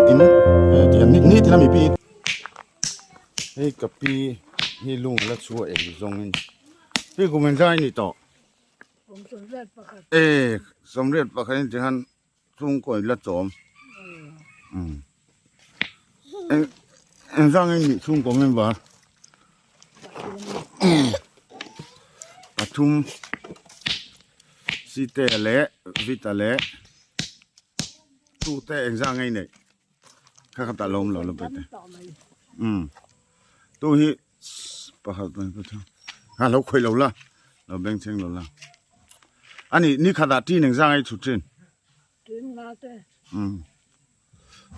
in tihian nitin a mi pi hei ka pi hi lung la chu a eng zawngin pi kum engzai a ni tawh e sawmriat pakhat in tihian chhungkaw in la chawm eng engzang in nih chhungkaw member pathum site leh vita leh tute engzang nge i neih kha kha tah lo awm lo la pete umm tu hi pakhat pahnih pathum ha lo khawih lo la lo beng chheng lo la ani ni khatah tin engzang nge i chhut thin tin nga te umm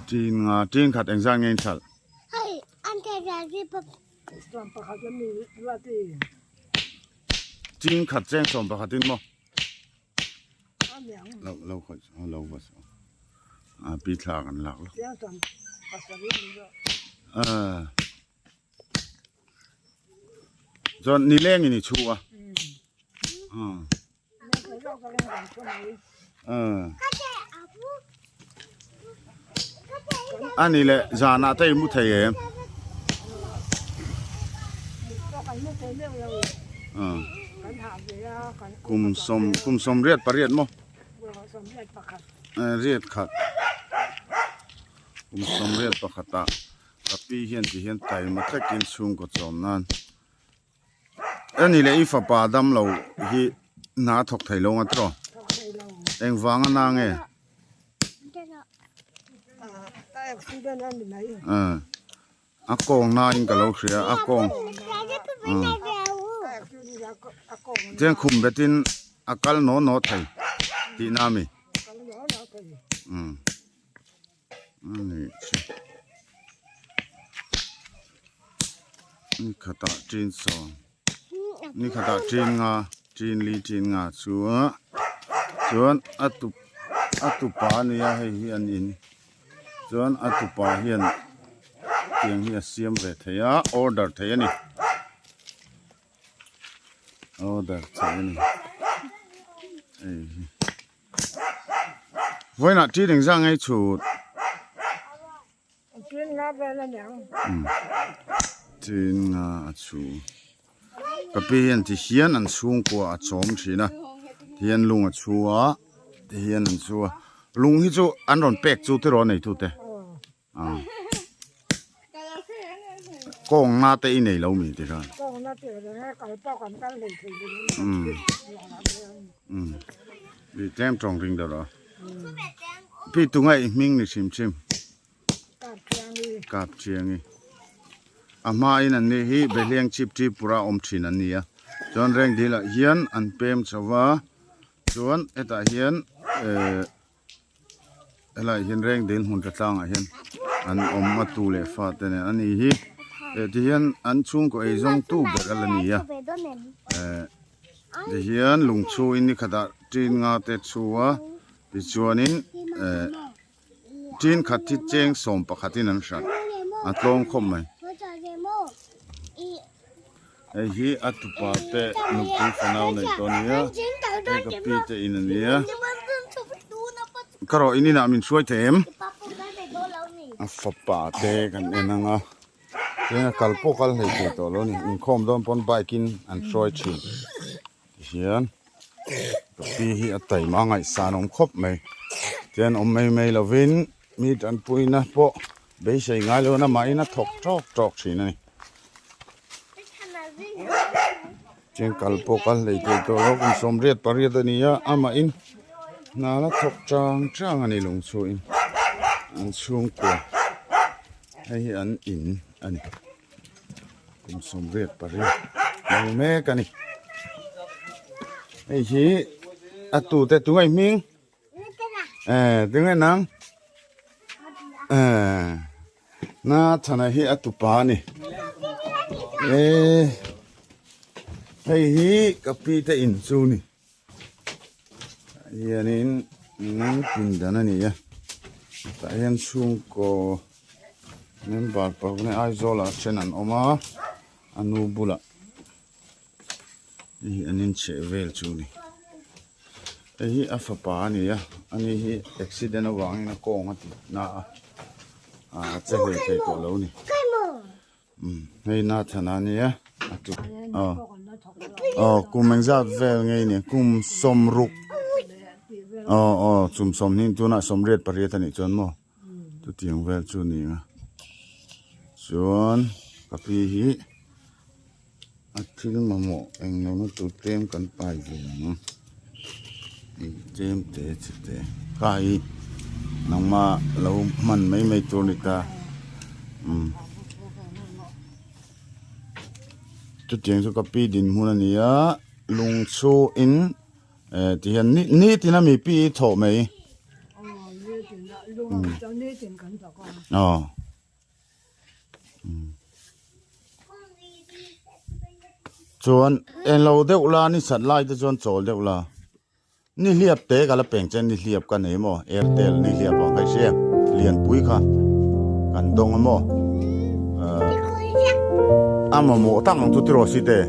tin nga tin khat engzang nge in hralh hei an thei ral ri pawp sawm pakhat a mi ruat i tin khat cheng sawm pakhat in maw a niang lo lo khawih lo va a pi thla kan lak lo cheng sawm pasarih a ni zawk a Chuan nileng in i chhu a. A ni leh zanah te i mu thei em? Kum sawm kum sawm riat pariat maw? Riat khat kum sawm riat pakhatah. Ka pi hian ti hian taima tlekin chhungkaw chawm nan a ni leh i fapa dam lo hi hna a thawk thei lo ang a tiraw engvang a na nge a kawng na in ka lo hria a kawng chuan khum betin a kal naw naw thei tihna a mi umm. Ni khatah tin sawm ni khatah tin nga tin li tin nga chu chuan a tup a tupa a nia hei hi an in chuan a tupa hian tiang hi a siam ve thei a order thei a ni order thei a ni hei hi. Vawiinah ṭin engzah nge i chhut? Ṭin nga vel a niang. Ṭin nga a chhu. Ka pi hian ti hian an chhungkua a chawm ṭhin a, ti hian lung a chhu a, ti hian an chhu a. Lung hi chu an rawn pek chu tiraw neitute? Kawng na te i nei lo mi ti khan. Kawng na te reng a kal pawh kan kal hlei thei lo. Um bi tlem tawng ring deuh rawh. Pi tunga i hming ni hrim hrim. Kap Thiangi. Kap Thiangi. A hma in an ni hi Behliang chip Tripura awm thin an ni a. Chuan Rengdil ah hian an pem chho va. Chuan hetah hian eh Helaiah hian reng dil hmun tla tlangah hian an awm a tu leh fa te nen a ni hi eh ti hian an chhungkaw ei zawng tu ber a la ni a eh ti hian lung chhuin ni khatah tin nga te chhu a tichuanin eh tin khat hi cheng sawm pakhatin an hralh a tlawm khawp mai. Hei hi a tupa te nupui fanau nei tawh a nia hei ka pi te in a nia ka rawh in inah min hruai thei em a fapa te kan en ang a tin a kal pawh kal hlei thei tawh lo a ni inkhawm dawn pawn bike in an hruai thin tihian ka pi hi a taima a ngaihsan awm khawp mai tihian awm mai mai lovin mi tanpuina pawh Beisei ngai lo namahin a thawk tawk tawk thin a ni. Cheng kal pawh kal hlei thei tawh lo kum sawmriat pariat a ni a amahin hna la thawk chang chang a ni lung chhuahin an chhungkua hei hi an in a ni kum sawmriat pariat hmang mek a ni hei hi a tute tunge hming. Eh, tinge nang? Eh, na thana hi a tupa ni. Eh, hei hi ka pi te in chu ni. Hianin nang pindan a ni a. Tah hian chhungkaw member pakhat Aizawl ah then an awm a, a nu bulah. Hei hi an inchheh vel chu a ni hei hi a fapa a ni a ani hi accident avangin a kawng a ti na a. A che hlei thei tawh lo ni. Umm hei Nathana ania a tu aw aw kum engzat vel ngei ni kum sawmruk aw aw chum sawmhnih tunah sawmriat pariat a nih chuan maw chutiang vel chu a ni ang a chuan ka pi hi a thil mamawh eng lo na tur tlem kan pai ve ang ih tlem te chi te kha hi nangma lo hman mai mai tur a ni ta umm chutiang chu ka pi dinhmun a ni a lung chhuin eh ti hian ni nitin a mi pi hi thawh mai aw. Chuan englo deuh la ni sat lai te chuan chawl deuh la nihliap te ka la peng che nihliap ka nei maw airtel nihliap ang ka hria lianpui kha kan dawng a maw a mamawh tak ang chu tiraw si te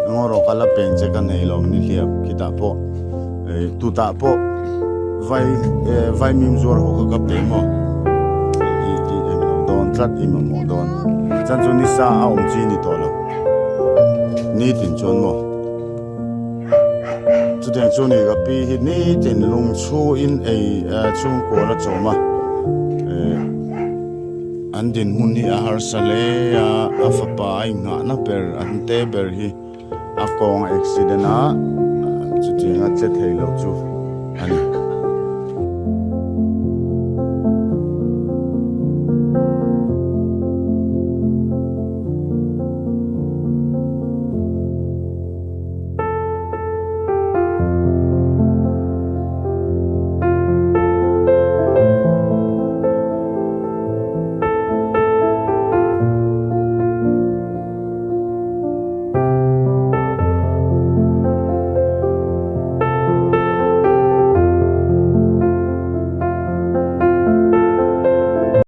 ngaw rawh ka la peng che ka nei lo nihliap khitah pawh tutah pawh vai vai mim zuar ho kha ka pe maw i i eng lo dawn tlat i mamawh dawn chan chu nisa a awm chi ni tawh lo nitin chuan maw chutiang chu ni ka pi hi nitin lung chhuin ei chhungkua la chawm a an dinhmun hi a harsa hle a a fapa a inghahna ber an te ber hi. A kawng accident a chutiang a che thei lo chu.